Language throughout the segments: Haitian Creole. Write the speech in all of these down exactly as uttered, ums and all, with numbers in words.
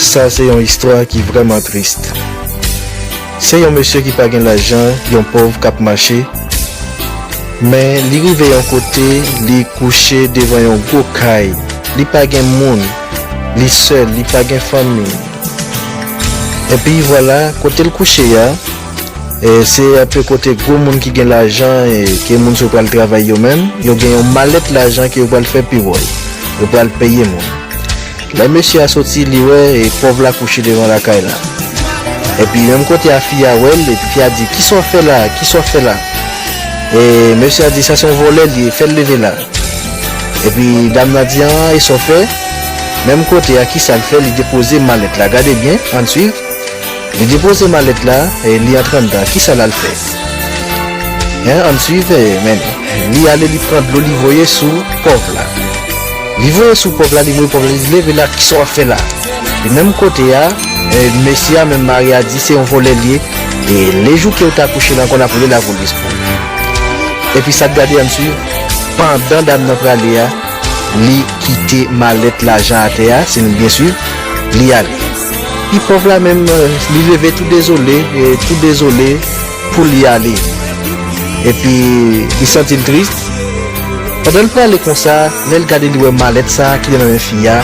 Sa se yon istwa ki vrèman tris. Se yon mesye ki pa gen lajan, yon pòv k ap mache. Men li rive yon kote, li kouche devan yon gwo kay. Li pa gen moun, li sèl, li pa gen fanmi. Epi vwala, kote l kouche a, e, se enpe kote gwo moun ki gen lajan, e, ke moun sa yo pral travay yo menm, yo gen yon malèt lajan ke yo pral fè pi wòl. Yo pral peye moun. Lè mesye a soti, li wè, e, pòv la kouche devan lakay la. Epi menm kote a, fi a wè l, epi fi a di, "Kisa w ap fè la? Kisa w ap fè la?" E mesye a di, "Sa se yon vòlè li ye, fè l leve la." Epi dam nan di, "An, e sa w fè?" Menm kote a, kisa l fè? Li depoze malèt la. Gade byen, ann swiv. Li depoze malèt la, e li antre anndan. Kisa l al fè? Hein, ann swiv, e, men, li ale, li pran dlo, li voye sou pòv la. Li voye sou pòv la, li voye pòv la, li di, "Leve la, kisa w ap fè la?" E menm kote a, e, mesye a, menm mari a di, "Se yon vòlè li ye, e lejou ke w ta kouche la ankò, n ap rele lapolis pou ou." Epi sa k gade, ann swiv, pandan dam nan prale a, li kite malèt lajan atè a, si nou byen swiv, li ale. Pi pòv la menm, e, li leve tou dezole, e, tou dezole pou li ale. Epi li santi l tris. Pandan l prale konsa, lè l gade, li wè malèt sa a ki te nan men fi a,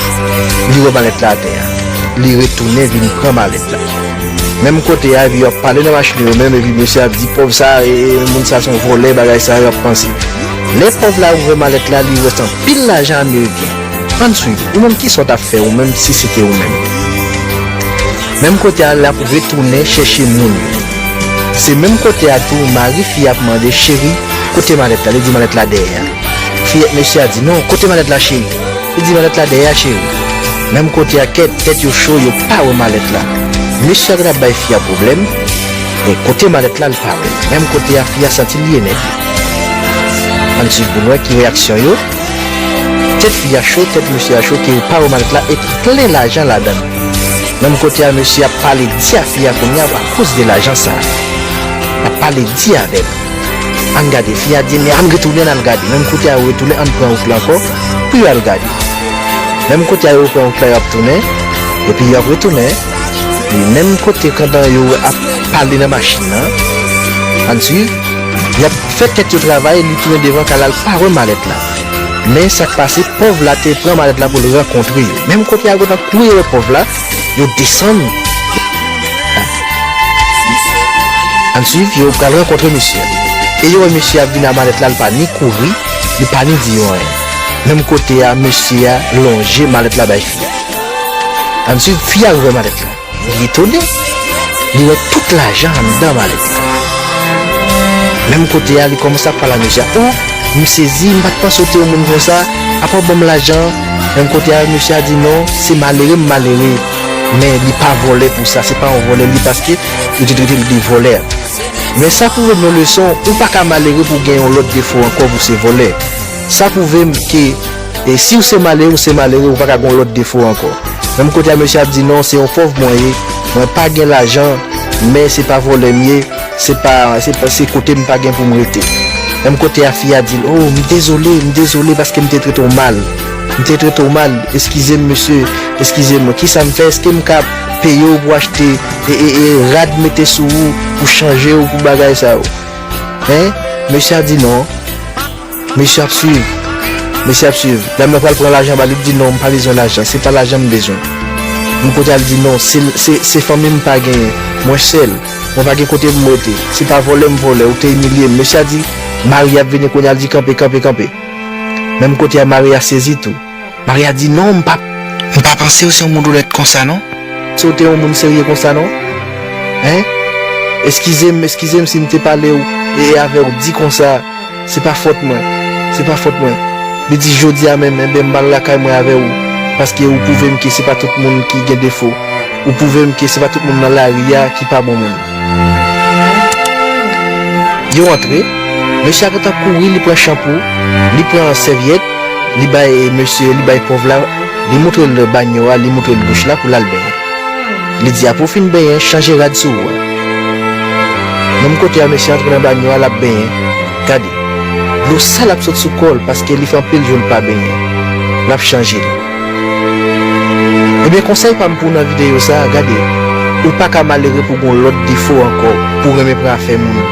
li wè malèt la atè a. Li retounen vin pran malèt la. Menm kote a, epi yo ap pale nan machin yo menm, epi mesye ap di, "Pòv sa, e, e, moun sa se yon vòlè, bagay sa yo ap panse." Lè pòv la ouvè malèt la, li wè se anpil lajan ameriken. Ann swiv, ou menm kisa w t ap fè, ou menm si se te ou menm? Menm kote a, l ap retounen chèche moun yo. Se menm kote a tou, mari fi a ap mande, "Cheri, kote malèt la?" Li di, "Malèt la dèyè a." Fi, mesye a di, "Non, kote malèt la, cheri?" Li di, "Malèt la dèyè a, cheri." Menm kote a, kèt, tèt yo cho, yo pa wè malèt la. Mesye a gentan bay fi a pwoblèm, men kote malèt la, l pa wè l. Menm kote a, fi a santi li enève. Ann swiv pou n wè ki reyaksyon yo. Tèt fi a cho, tèt mesye a cho, ke yo pa wè malèt la, e ki plen lajan ladan l. Menm kote a, mesye ap pale di a fi a kounye a akoz de lajan sa a. L ap pale di avè l. Ann gade, fi a di, "Men ann retounen, ann al gade." Menm kote a, yo retounen, ann pran wout la ankò, pou yo al gade. Menm kote a, yo pran wout la, y ap tounen, epi y ap retounen. Epi menm kote, pandan yo ap pale nan machin nan, ann swiv, y ap fè tèt yo travay, li tounen devan kay la, l pa wè malèt la. Men sa k pase, pòv la te pran malèt la pou l rankontre yo. Menm kote a, yo gentan kouri wè pòv la, yo desann. Ann swiv, yo pral rankontre mesye a. E yo wè mesye a vin a malèt la, li pa ni kouri, li pa ni di yo anyen. Menm kote a, mesye a lonje malèt la bay fi a. Ann swiv, fi a ouvè malèt la. Li etone. Li wè tout lajan anndan malèt la. Menm kote a, li kòmanse ap pale a mesye a. "O, m sezi, m pa t panse w te yon moun konsa. Apa w ban m lajan?" Menm kote a, mesye a di, "Non, se malere m malere. Men li pa vòlè pou sa, se pa yon vòlè li, paske yo te trete l de vòlè." Men sa pwouve m yon leson, ou pa ka malere pou w gen yon lòt defo ankò pou se vòlè. Sa pwouve m ke, e, si w se malere, ou se malere, ou pa ka gen yon lòt defo ankò. Menm kote a, mesye ap di, "Non, se yon pòv mwen ye. Mwen pa gen lajan, men se pa vòlè m ye. Se pa, se pa, se kote m pa gen pou m rete." Menm kote a, fi a di l, "O, m dezole, m dezole paske m te trete w mal. M te trete w mal. Eskize m, mesye, eskize m. Kisa m fè? Èske m ka peye w pou w achte, e, e, e, rad mete sou ou, pou chanje w, pou bagay sa yo?" Hein? Mesye a di, "Non." Mesye ap swiv. Mesye ap swiv. Dam nan pral pran lajan ba li, li di, "Non, m pa bezwen lajan. Se pa lajan m bezwen." Menm kote a, li di, "Non, se, se, se fanmi m pa genyen. Mwen sèl. Mwen pa gen kote pou m rete. Se pa vòlè m vòlè. Ou te imilye m." Mesye a di, mari ap vini kounye a, li di, "Kanpe, kanpe, kanpe." Menm kote a, mari a sezi tou. Mari a di, "Non, m pa, m pa panse w se yon moun onèt konsa, non. Se w te yon moun serye konsa, non. Hein? Eskize m, eskize m si m te pale w e avè w di konsa. Se pa fòt mwen. Se pa fòt mwen." Li di, "Jodi a menm, enben, m al lakay mwen avè w, paske ou pwouve m ke se pa tout moun ki gen defo. Ou pwouve m ke se pa tout moun nan lari a ki pa bon moun." Yo antre, mesye a gentan kouri, li pran chanpou, li pran sèvyèt, li bay mesye, li bay pòv la, li moutre l banyo a, li moutre l douch la pou l al benyen. Li di, "Apre w fin benyen, chanje rad sou ou a." Menm kote a, mesye antre nan banyo a, l ap benyen. Gade, dlo sal ap sot sou kò l, paske li fè anpil jou l pa benyen. L ap chanje l. Ebyen, konsèy pa m pou w nan videyo sa a, gade, ou pa ka malere pou gon lòt defo ankò, pou w renmen pran afè moun.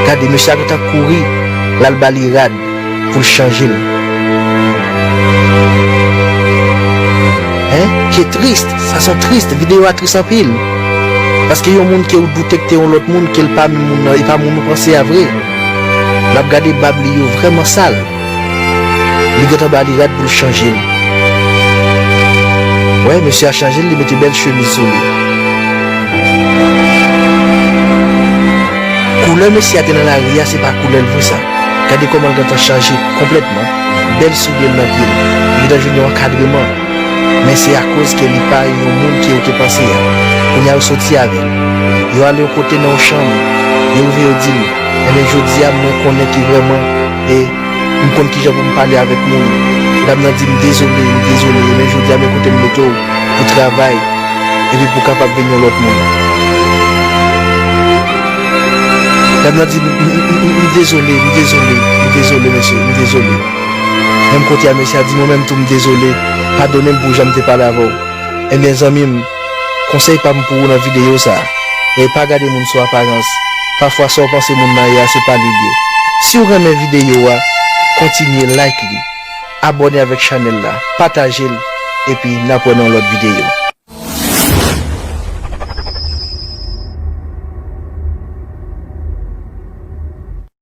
Gade, mesye a gentan kouri, l al ba li rad pou l chanje l. Hein? Ki tris, sa son tris, videyo a tris anpil. Paske yon moun ke ou doute k te yon lòt moun, ke l pa menm moun nan, e pa moun ou panse a vre. L ap gade bab li yo vrèman sal. Li gentan ba li rad pou l chanje l. Wè, mesye a chanje l, li mete bèl chemiz sou li. Koulè mesye a te nan lari a, se pa koulè l vre sa. Gade kòman l gentan chanje konplètman. Bèl soulye l nan pye l. Li gentan jwenn yon ankadreman. Men se akoz ke li pa yon moun ke yo te panse a. Kounye a yo soti avè l. Yo ale yon kote nan yon chanm. Yo rive yo di l, "Ebyen, jodi a, mwen konnen ke vrèman, e, m konn kijan pou m pale avèk moun." Dam nan di, "M dezole, m dezole, men jodi a, men kote m mete w pou travay, epi pou w kapab vin yon lòt moun." Dam nan di, "M, m, m, m, m dezole, m dezole, m dezole, mesye, m dezole." Menm kote a, mesye a di, "Mwen menm tou, m dezole, padone m pou jan m te pale avè w." Ebyen, zanmi m, konsèy pa m pou ou nan videyo sa a, e pa gade moun sou aparans. Pafwa, sa w panse moun nan ye a, se pa li l ye. Si w renmen videyo a, kontinye like li, abòne avèk chanèl la, pataje l, epi n ap wè nan lòt videyo.